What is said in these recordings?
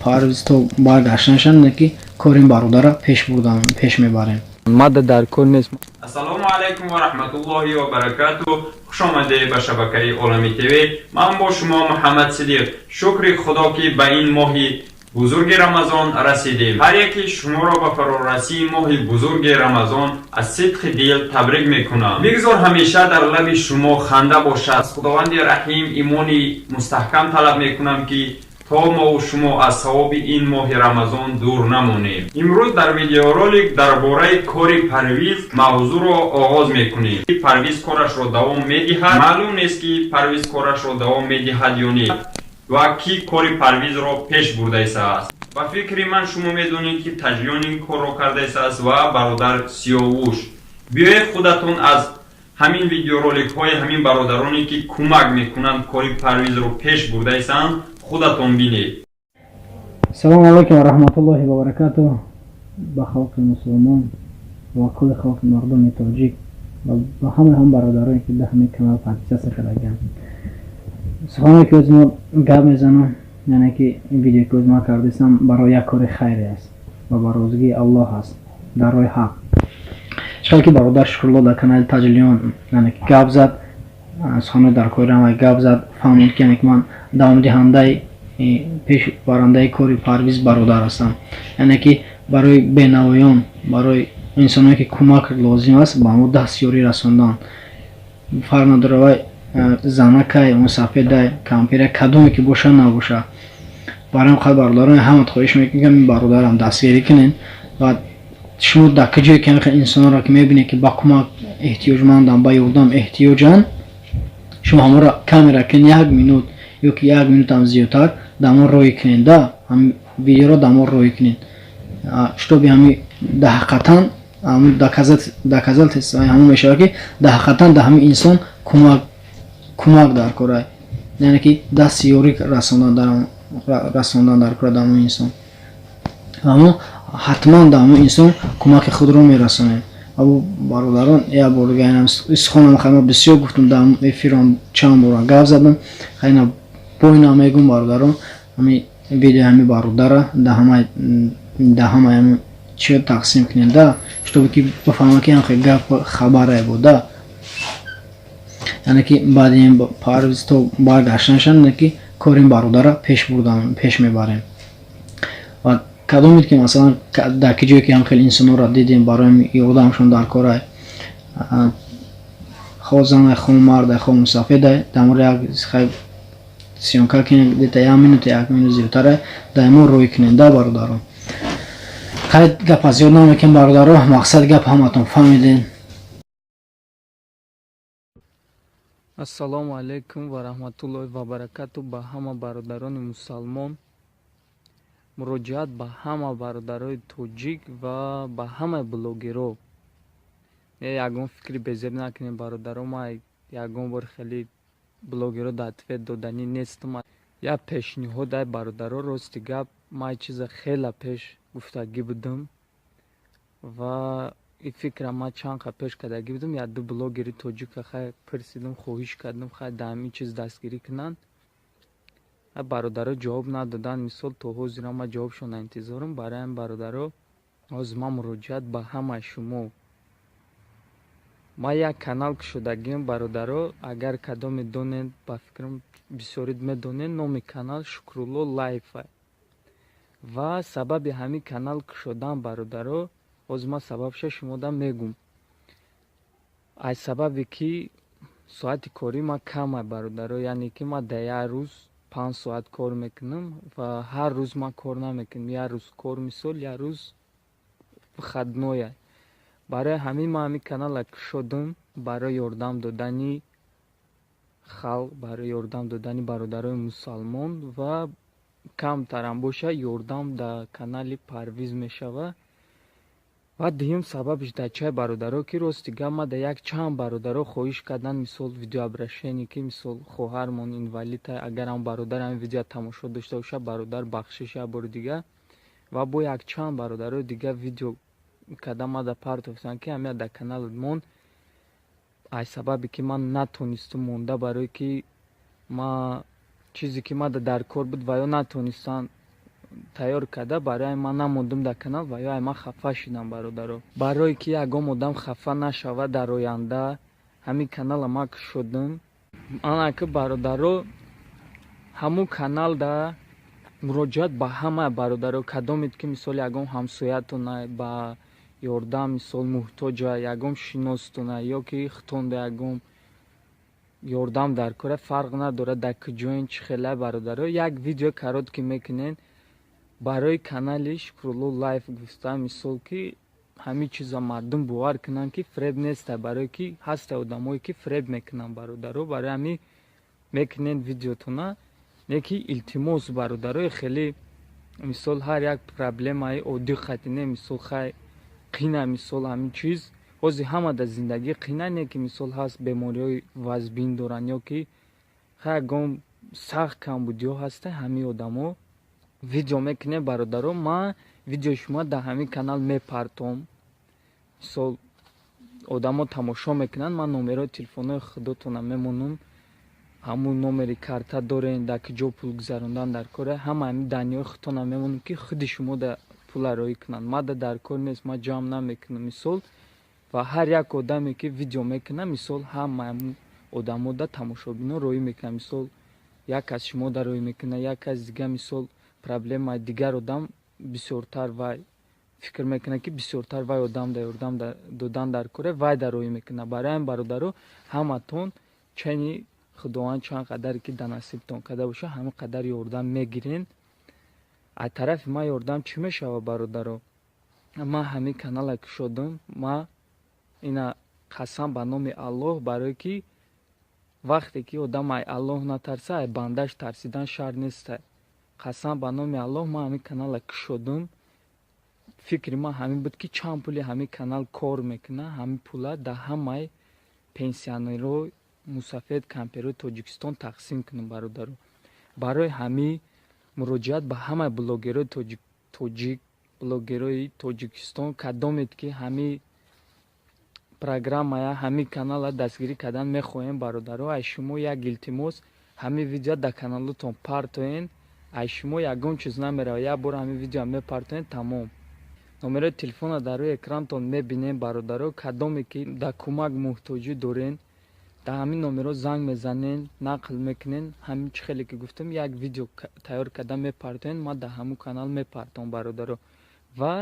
Парвиз то баргаштанашон, ки кори ин бародара пеш бурдан, пеш мебарем. Мада дар кор нест. Ассалому алайкум ва раҳматуллоҳи ва баракату. Хуш омадед ба шабакаи Олами ТВ. Ман бо шумо Муҳаммад Сидиқ. Шукри Худо, ки ба ин моҳи бузурги Рамазон расидем. Ҳар яке шуморо ба фарорасии моҳи бузурги Рамазон аз сидқи дил табрик мекунам. Бигзор ҳамеша дар лаби шумо ханда бошад. Аз Худованди Раҳим имони мустаҳкам талаб мекунам, ки то мову шумо аз савоби ин моҳи Рамазон дур намонем. Имрӯз дар видеоролик дар бораи кори Парвиз мавзӯъро оғоз мекунем. Парвиз корашро давом медиҳад? Маълум нест, ки Парвиз корашро давом медиҳад ё не ва кӣ кори Парвизро пеш бурдаистааст. Ба фикри ман, шумо медонед, ки Таҷлиён ин корро кардаистааст ва бародар Сиёвуш. Биёед, худатон аз ҳамин видеороликҳои ҳамин бародароне, ки кӯмак мекунанд, кори Парвизро пеш бурдаистаанд, худатон бинед. Салому алайкум ва раҳматуллоҳи ва баракату ба халқи мусулмон ва кулли халқи мардуми тоҷик ва ба ҳамаи ҳам бародароне, ки дар ҳамин канал подписаться кардагианд. Сухане ки оз мо гап мезанам, яъне ки ин видео, ки оз ма кардистам, барои як кори хайре аст ва ба розигии Аллоҳ аст, дар роҳи ҳақ. Чӣ ки бародар Шукрулло дар канали Таҷлиён, яъне ки гап зад, суханои дар кори рамай гап зад, фаҳмонд, ки яъне ки ман давомдиҳандаи, пешбарандаи кори Парвиз бародар ҳастам, яъне ки барои бенавоён, барои инсоное, ки кӯмак лозим аст, ба ҳамо даст ёрӣ расондан. Фарқ надора, вай занакай, мусафедай, кампира, кадоме ки боша, набоша. Барои қад бародарон, ҳамат хоҳиш мекунем, ин бародарам дастгирӣ кунен. Ва шумо дар куҷое ки ҳамин инсонҳоро ки мебинед, ки ба кӯмак эҳтиёҷманданд, ба ёрдам эҳтиёҷанд, шумо ҳамонро камера кунед, як минут ё ки як минутам зиёдтар дар мо рӯй кунед, да ҳамин видеоро дар мо рӯй кунед, чтобы ҳами да ҳақиқатан доказательство ҳамон мешавад, ки да ҳақиқатан да ҳамин инсон кӯмак дар кора, яъне ки дасти ёрӣ расондан дар кора да ҳамон инсон. Ва мо ҳатман да ҳамон инсон кӯмаки худро мерасонем. Абу бародарон, як бор дига суханам хайма бисёр гуфтам, дар эфирам чанд бора гап задам, хайна бойна мегум: бародарон, ҳами видеои ҳами бародара да ҳамаи ҳами чиё тақсим кунем, да чтобы ки бифаҳмад, ки ҳамхе гап хабаре буда, яъне ки баъди ин Парвиз то баргаштанашон, яъне ки кори ин бародара пеш бурдан, пеш мебарем. Ва кадомед ки, масалан, дар ки ҷое ки ҳам хеле инсонҳоро дидем, барои ёрдамшон дар кора, хо занай, хо мардай, хо мусафедай, дар мори як съёмка кунем, где-то як минут, як минут зиёдтара дар мо рӯй кунем, да бародарон. Хай, гапа зиёд намекунем, бародаро, мақсади гап ҳаматон фаҳмидем. Ассалому алайкум ва раҳматуллоҳи ва баракату ба ҳама бародарони мусалмон. Муроҷиат ба ҳама бародарои тоҷик ва ба ҳамаи блогеро. Ягон фикри безеб накунем, бародаро, ма ягон бор хеле блогеро дар ответ доданӣ нестам. Як пешниҳод ай, бародаро. Рости гап, ма чиза хела пеш гуфтагӣ будам ва ин фикра ма чанд қа пеш кардагӣ будам. Як ду блогери тоҷика хай пурсидам, хоҳиш кардам, хай дар ҳамин чиз дастгирӣ кунанд. Бародаро ҷавоб надоданд. Мисол, то ҳозира ма ҷавобшона интизорам. Барои ҳамин, бародаро, ҳозир ман муроҷиат ба ҳамаи шумо. Ма як канал кушодагиам, бародаро, агар кадоме донед, ба фикрам, бисёрид медонед. Номи канал Шукрулло Лайфа. Ва сабаби ҳамин канал кушодан, бародаро, ҳозир ман сабабша шумода мегум. Аз сабабе ки соати корӣ ман камай, бародаро, яъне ки ман дар як рӯз 5 соат кор мекунам ва ҳар рӯз ман кор намекунам. Як рӯз кор, мисол, як рӯз выходной. Барои ҳамин ман ҳамин канала кушодам, барои ёрдам додани халқ, барои ёрдам додани бародарои мусалмон ва камтарам боша, ёрдам дар канали Парвиз мешавад. Ва дуюм сабабиш дар чай, бародаро, ки рости гап, ма дар як чанд бародаро хоҳиш кардан, мисол, видеообращение, ки мисол хоҳармон инвалид, агарам бародар ҳамин видео тамошо дошта бошад, бародар, бахшиш як бори дигар. Ва бо якчанд бародарои дигар видео карда ма дар партофтам, ки ҳамия дар каналмон. Аз сабабе ки ман натонистам монда, барое ки ма чизе ки мада дар кор буд ва ё натонистанд. тайёр карда барои ман намондум дар канал ва ё ай ман хафа шудам, бародаро. Барое ки ягон одам хафа нашавад дар оянда, ҳамин канала ман кушодум. Ана ки, бародаро, ҳамун каналда муроҷиат ба ҳама бародаро, кадомед ки, мисол, ягон ҳамсоятона ба ёрдам, мисол, муҳтоҷа, ягон шиностона ё ки хитонда ягон ёрдам дар кора, фарқ надорад дар куҷоен, чӣ хела, бародаро, як видео короткий мекунен барои канали Шукрулло Лайф гуфта, мисол, ки ҳамин чиза мардум бовар кунанд, ки фреб неста, барое ки ҳаста одамое ки фреб мекунанд, бародаро. Барои ҳамин мекунен видеотона не ки, илтимос, бародарои, хеле, мисол, ҳар як проблемаи оддӣ хати не, мисол, хай қина, мисол, ҳамин чиз ҳозир ҳама дар зиндагӣ қина не ки, мисол, ҳаст бемориҳои вазбин доранд ё ки хай ягон сахт камбудиҳо ҳаста, ҳамин одамо видео мекунем, бародаро. Ман видеои шумо дар ҳамин канал мепартом, мисол, одамо тамошо мекунанд. Ман номерои телефонҳои худотона мемонам, ҳамун номери карта дорен, дар ки ҷо пул гузарондан дар кора, ҳама ҳамин данныеҳои худтона мемонам, ки худи шумо да пула роӣ кунанд. Мада дар кор нест, ман ҷамъ намекунам, мисол. Ва ҳар як одаме ки видео мекунад, мисол, ҳама ҳамун одамо да тамошобино роӣ мекунад. Мисол, як кас шумо да роӣ мекунад, як кас дига, мисол, проблемаи дигар одам бисёртар вай фикр мекунад, ки бисёртар вай одам да ёрдам додан дар кора, вай да роӣ мекунад. Барои ҳамин, бародаро, ҳаматон чени Худованд чанд қадаре ки дар насибтон карда боша, ҳамин қадар ёрдам мегирен. Аз тарафи ман ёрдам чӣ мешавад, бародаро? Ман ҳамин канала кушодум, ман ина қасам ба номи Аллоҳ, барое ки вақте ки одам ай Аллоҳ натарса, ай бандаш тарсидан шарт неста. Қасам ба номи Аллоҳ, ман ҳамин канала кушодум, фикри ман ҳамин буд, ки чанд пули ҳамин канал кор мекунад, ҳамин пула дар ҳамаи пенсионерҳо, мусафед, камперои Тоҷикистон тақсим кунам, бародаро. Барои ҳамин муроҷиат ба ҳамаи блогерои тоҷик, блогерои Тоҷикистон, кадомед ки ҳамин программая, ҳамин канала дастгирӣ кардан мехоҳем, бародаро, ай шумо як илтимос: ҳамин видео дар каналотон партоен. Ай шумо ягон чиз намеравад, як бор ҳамин видео мепартоен, тамом. Номерои телефона дар рӯи экрантон мебинем, бародаро. Кадоме ки дар кӯмак муҳтоҷӣ дорен, дар ҳамин номерҳо занг мезанен, нақл мекунен. Ҳамин чӣ хеле ки гуфтам, як видео тайёр карда мепартоен, ман дар ҳамун канал мепартом, бародаро. Ва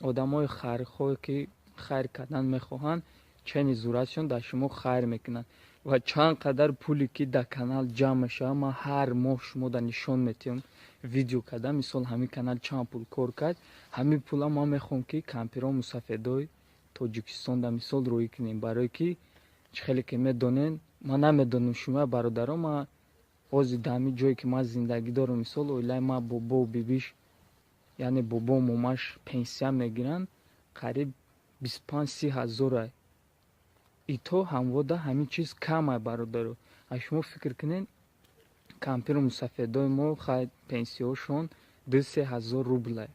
одамои хайрхоҳе ки хайр кардан мехоҳанд, чени зуратшон дар шумо хайр мекунанд. Ва чанд қадар пуле ки дар канал ҷамъ мешавад, ман ҳар моҳ шумо да нишон метиҳам видео карда, мисол, ҳамин канал чанд пул кор кард. Ҳамин пула ман мехоҳам, ки кампиро, мусафедои Тоҷикистон да, мисол, роӣ кунем, барое ки чӣ хеле ки медонен, ман намедонам шумо, бародаро, ман ҳозир дар ҳамин ҷое ки ман зиндагӣ дорам, мисол, оилаи ман, бобову бибиш, яъне бобо момаш пенсия мегиранд, қариб 25-30 ҳазора. Ито ҳамвода ҳамин чиз камай, бародаро. А шумо фикр кунед, кампиру мусафедои мо хай пенсияҳошон 2-3 ҳазор рублай.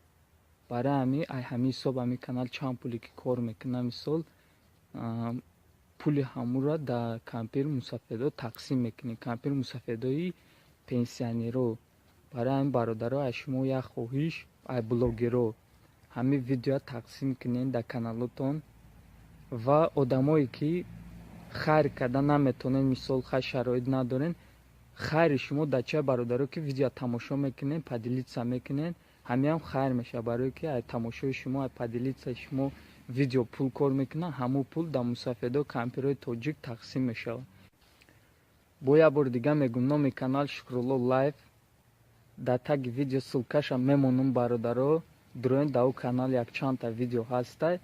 Барои ҳамин ай ҳамин ҳисоб ҳамин канал чанд пуле ки кор мекунад, мисол, пули ҳамура дар кампиру мусафедо тақсим мекунем, кампиру мусафедои пенсионеро. Барои ҳамин, бародаро, аз шумо як хоҳиш: ай блогеро ҳамин видеоя тақсим кунед дар каналотон. Ва одамое ки хайр карда наметонед, мисол, хай шароит надорен, хайри шумо дар чия, бародаро, ки видео тамошо мекунед, поделиться мекунед, ҳамиам хайр мешавад, барое ки ай тамошои шумо, ай поделиться шумо видео пул кор мекунад, ҳамун пул дар мусафедо, кампирои тоҷик тақсим мешавад. Бо як бори дига мегӯм: номи канал Шукрулло Лайф, дар таги видео ссылкаша мемонам, бародаро, дуроен дар ӯ канал, якчандта видео ҳастай.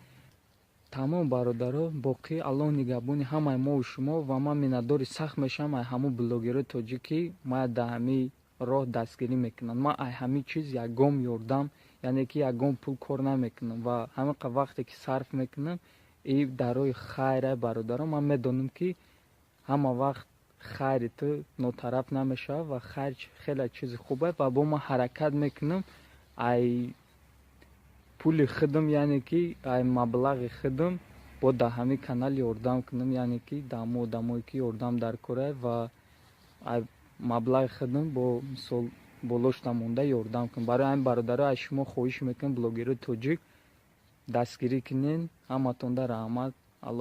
Тамом, бародаро, боқӣ Аллоҳ нигаҳбони ҳамаи мову шумо. Ва ман миннатдори сахт мешавам ай ҳамун блогерои тоҷик, ки мая дар ҳамин роҳ дастгирӣ мекунанд. Ман ай ҳамин чиз ягон ёрдам, яъне ки ягон пул кор намекунам ва ҳамин вақте ки сарф мекунам, и дар роҳи хайра, бародаро. Ман медонам, ки ҳама вақт хайри ту нотараф намешавад ва хайр хеле чизи хуб аст. Ва бо ман ҳаракат мекунам ай пули худам, яъне ки ай маблағи худам, бо дар ҳамин канал ёрдам кунам, яъне ки дар ҳамон одамое ки ёрдам дар кора, ва ай маблағи худам бо, мисол. Болошта монда ёрдам кун. Барои ҳамин, бародаро, аз шумо хоҳиш мекунем, блогерои тоҷик, дастгирӣ кунен. Ҳаматонда раҳмат, Аллоҳ.